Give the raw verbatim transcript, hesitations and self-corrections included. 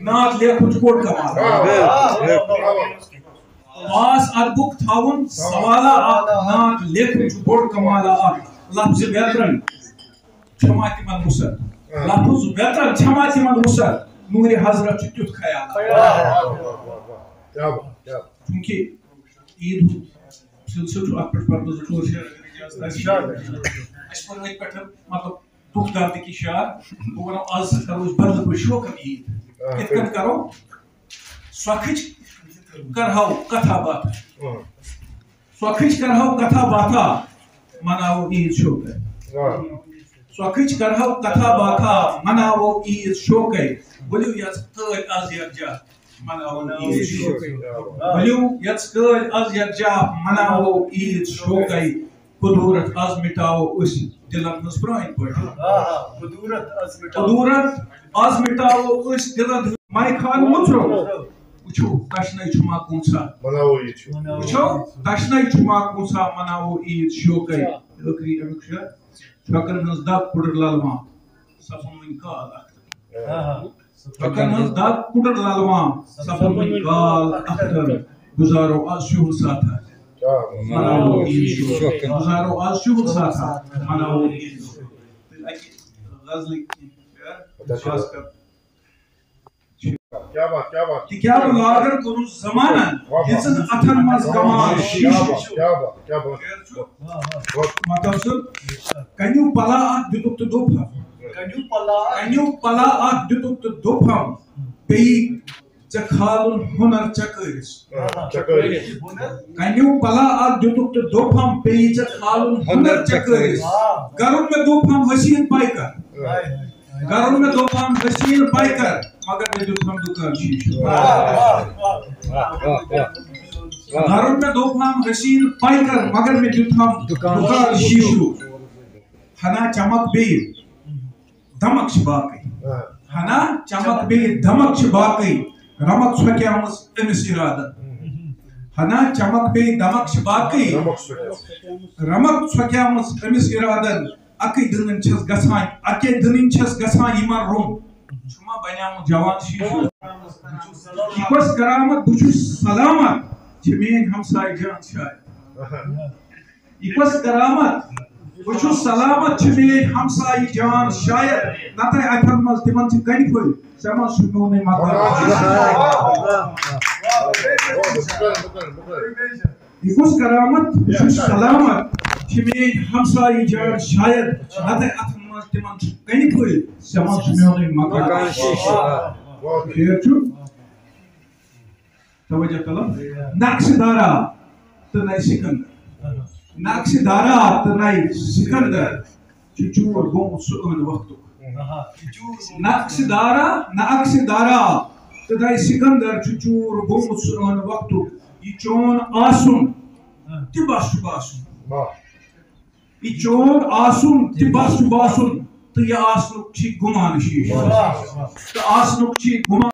نعت لیکھُن چھُ بوٚڑ کمال۔ پاس ادبُک تھاوُن سوالا اکھ، نعت لیکھُن چھُ بوٚڑ کمالا اکھ۔ لفظ بیترن چھما تِمن وُسعت، لفظ بیترن چھما تِمن وُسعت۔ نوٗرِ حضرت چھُ تیُتھ خیال۔ کیا بات، کیا بات۔ چوٗنٛکہِ عیٖد ہُنٛد سلسلہٕ چھُ، اَتھ پٮ۪ٹھ پَرٕ بہٕ زٕ ژور شعر، اگر اِجازت آسہِ۔ اِرشاد۔ اَسہِ پوٚر أتھۍ پٮ۪ٹھ، مطلب، دُکھ دردٕکۍ شعر۔ بہٕ وَنو، آز تہِ کَرو أسۍ بدلہٕ پٲٹھۍ شوقن عیٖد۔ آ، کِتھ کٔنۍ بِلکُل۔ کَرو؟ سۄکھٕچ کَرہاو کَتھا باتھا۔ آ۔ سۄکھٕچ کَرہاو کَتھا باتھا، مَناوو عیٖد شوقے۔ آ۔ سۄکھٕچ کَرہاو کَتھا باتھا، مَناوو عیٖد شوقے۔ ؤلِو یَژھ کٲلۍ آز یَکجاہ، مَناوو عیٖد شوقے۔ ؤلِو یَژھ کٲلۍ آز یَکجاہ، مَناوو عیٖد شوقے۔ کدورت آز مِٹاوو أسۍ دِلن ہٕنٛز پرٛٲنۍ پٲٹھۍ۔ آ، آ، کدورت آز مِٹاوو۔ کدورت آز مِٹاوو أسۍ دِلن ہٕنٛز۔ ماے خان مُژرو۔ وٕچھو، تشنے چھُما کونٛژھا۔ مَناوو عیٖد شوقے۔ وٕچھو، تشنے چھُما کونٛژھا، مَناوو عیٖد شوقے۔ ٲخری اَمیُک شعر۔ چھۄکن ہٕنٛز دگ پُڈٕر للوان، سپُن وۄنۍ کال اختر۔ آ۔ چھۄکن ہٕنٛز دگ پُڈٕر للوان، سپُن وۄنۍ کال اختر۔ گُزارو آز شُہُل ساتھا، کیا بات۔ مَناوو عیٖد شوقے۔ گُزارو آز شُہُل ساتھا، مَناوو عیٖد شوقے۔ تہٕ اَکہِ غزلٕکۍ کینٛہہ شعر، خاص کر کیا بات، کیا بات۔ تہِ کیٛاہ لاگر کوٚرُن زمانن، واہ، واہ۔ دِژٕن اَتھن منٛز کمال شیٖشہٕ۔ کیا بات، کیا بات۔ مطلب سُہ، کنیو پلا اکھ دِتُکھ تہٕ دوٚپ ہم۔ کنیو پلا۔ کنیو پلا اکھ دِتُکھ تہٕ دوٚپ ہم۔ پیٚیہِ ژےٚ کھالُن ہُنر چکٲرِس۔ آ، چکٲرِس۔ کنیو پلا اکھ دِتُکھ تہٕ دوٚپ ہم، پیٚیہِ ژےٚ کھالُن ہُنر چکٲرِس۔ آ۔ گرُن مےٚ دوٚپ ہم حسیٖن پایکر۔ آ۔ گرُن مےٚ دوٚپ ہم حسیٖن پایکر، مگر مےٚ دیُت ہم دُکان شیٖشہٕ۔ واہ، واہ، واہ۔ گرُن مےٚ دوٚپ ہم حسیٖن پایکر، مگر مےٚ دیُت ہم دُکان دُکان شیٖشہٕ۔ ہنا چمک بیٚیہِ دمک چھِ باقٕے۔ آ۔ ہنا چمک بیٚیہِ دمک چھِ باقٕے۔ رمک ژھۄکیمٕژ أمِس اِرادن۔ ہنا چمک بیٚیہِ دمک چھِ باقٕے۔ رمک ژھۄکیمٕژ۔ رمک ژھۄکیمٕژ أمِس اِرادن۔ اَکٕے دٕنٕنۍ چھَس گژھان، اَکے دٕنٕنۍ چھَس گژھان یِمن روٚم۔ چھُما بنیومُت جوان شیٖشہٕ؟ یہِ کۄس کرامت، بہٕ چھُس سلامت، چھِ میٲنۍ ہمسایہِ جان شاید۔ یہِ کۄس کرامت، بہٕ چھُس سلامت، چھِ میٲنۍ ہمسایہِ جان شاید۔ نتہٕ اَتھن منٛز تِمن چھِ کنہِ پھٔلۍ، ژےٚ منٛز چھُ میونُے مکان۔ یہِ کُس کرامت، بہٕ چھُس سلامت، چھِ میٲنۍ ہمسایہِ جان شاید۔ نتہٕ اَتھن منٛز تِمن چھِ کنہِ پھٔلۍ، ژےٚ منٛز چھُ میونُے مکان۔ مکان شیٖشہٕ۔ شعر چھُ۔ توجہ طلب۔ نقش دارا تہٕ نَے سکندر۔ نقش دارا تہٕ نَے سکندر چھُ چوٗر گوٚمُت سُہ عٲن وقتُک۔ نقش دارا، نقش دارا تہٕ نَے سکندر چھُ چوٗر گوٚمُت سُہ عٲن وقتُک۔ یہِ چون آسُن تہِ بس چھُ باسُن۔ واہ۔ یہِ چون آسُن تہِ بس چھُ باسُن، تہٕ یہِ آسنُک چھُ گُمان شیٖشہٕ۔ واہ، واہ۔ تہٕ آسنُک چھُ گُمان